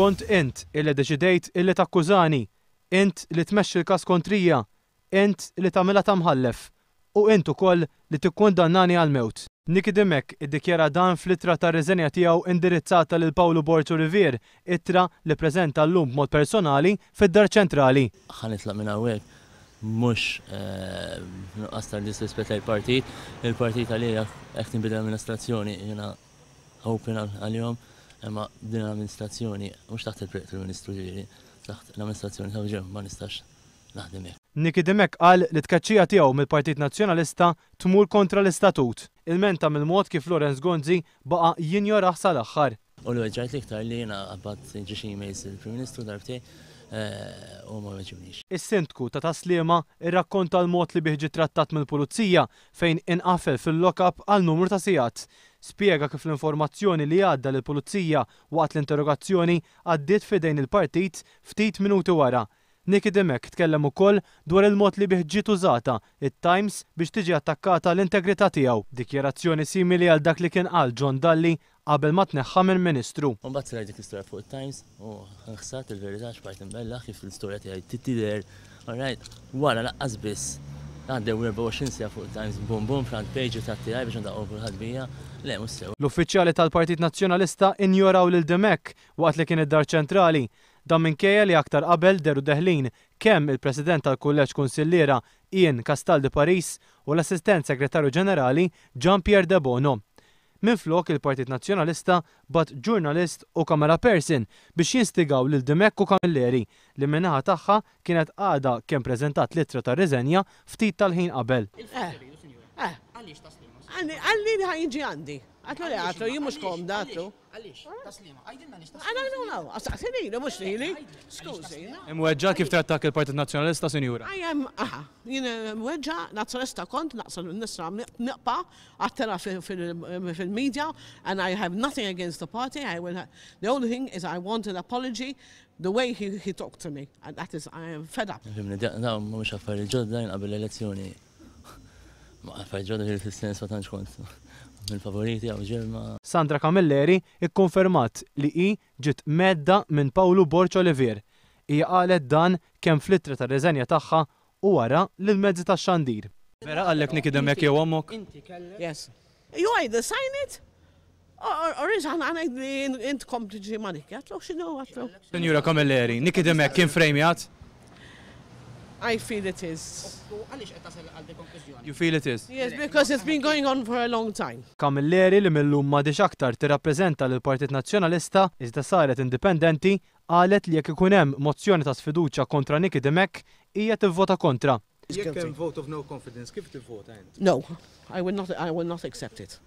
Kont int illi ddeċidejt illi takkużani, int li tmexxi l-każ kontrija, int li tagħmilha ta' mħallef, u int ukoll li tikkundannani għall-mewt. Nicky Dimech iddikjara dan fl-ittra tar-riżenja tiegħu indirizzata lil Pawlu Borg Olivier, ittra li ppreżenta llum b'mod personali fid-Dar Ċentrali. Ħa nitlaq minn hawnhekk mhux b'nuqqas ta' disrispett lejn il-partit. Il-partit għalija jekk tinbidel l-amministrazzjoni jiena open għalihom, imma din l-amministrazzjoni mhux taħt il-Prim Ministru ġifieri, taħt l-amministrazzjoni ta' Ġem ma nistax naħdem hekk. Nicky Dimech qal li t-tkeċċija tiegħu mill-Partit Nazzjonalista tmur kontra l-istatut. Ilmenta mill-mod kif Lawrence Gonzi baqa' jinjorah sal-aħħar. U li weġġajt l-iktar li jiena qbadt ġiex emails lill-Prim Ministru darbtejn u ma weġibnix. Is-Sindku ta' Tas-Sliema rrakkonta l-mod li bih ġie trattat mill-Pulizija fejn inqafel fil-lock-up għal numru ta' sigħat. Spjega kif l-informazzjoni li għadda lill-Pulizija waqt l-interrogazzjoni għaddiet f'idejn il-partit ftit minuti wara. Nicky Dimech tkellem ukoll dwar il-mod li bih ġiet użata t-Times biex tiġi attakkata l-integrità tiegħu. Dikjarazzjoni simili għal dak li kien qal John Dalli qabel ma tneħħa minn Ministru. U mbagħad saret dik l-istorja fuq it-Times u nħsat il-verità għax bqajt imbellah kif l-istorja tiegħi tidher, alright, wara lanqas biss għaddew 24 siegħa fuq it-Times bum bum front page ritratt tiegħi biex indaqqu kulħadd bija, le mhux sew. L-uffiċjali tal-Partit Nazzjonalista injoraw lil Dimech waqt li kien id-Dar Ċentrali. Dan minkejja li aktar qabel dehru deħlin kemm il-President tal-Kulleġġ Kunsilliera Ian Castaldi Paris u l-Assistent Segretarju Ġenerali Jean Pierre Debono. Minflok il-Partit Nazzjonalista bagħat ġurnalist u camera person biex jinstigaw lil Dimech u Camilleri li min-naħa tagħha kienet għadha kemm preżentat l-ittra ta' riżenja ftit tal-ħin qabel. Eh, eh. Qalli li ħa jiġi għandi. Għatlu le, għatlu jien mhux komda, għatlu. Għaliex? Taslima, għidilna għaliex taslima. I don't know, saqsi lili, mhux lili. Skużi. Imweġġa' kif trattak il-Partit Nazzjonalista, Sinjura? I am, aha, jien imweġġa', Nazzjonalista kont, naqsam nisra nibqa' għattela fil-media and I have nothing against the party, I will, the only thing is I want an apology the way he, he talked to me and that is, I am fed up. Fimni, dawn mhumiex affarijiet ġodda, jien qabel l-elezzjoni Ma affarijiet ġodda ġieli fis-sens ma tantx kont mill-favoriti hawn ġemma. Sandra Camilleri kkonfermat li hi ġiet mhedda minn Pawlu Borg Olivier. Hija qalet dan kemm fl-ittra tar-riżenja tagħha u wara lill-mezzi tax-xandir. Vera qallek Nicky Dimech jew ommok? Yes. You either sign it or is aħna ngħid li int kompliċi ma' Nicky. Għatlu x'inhu għatlu. Sinjura Camilleri, Nicky Dimech kien frejmjat? I feel it is. U għaliex qed tasal għal dil-konklużjoni? You feel it is? Yes, because it's been going on for a long time. Camilleri li mil-lum m'għadhiex aktar tirrappreżenta lill-Partit Nazzjonalista iżda saret indipendenti qalet li jekk ikun hemm mozzjoni ta' sfiduċja kontra Nicky Dimech hija tivvota kontra. Jekk hemm vote of no confidence kif tivvota int? No, I will not, I will not accept it.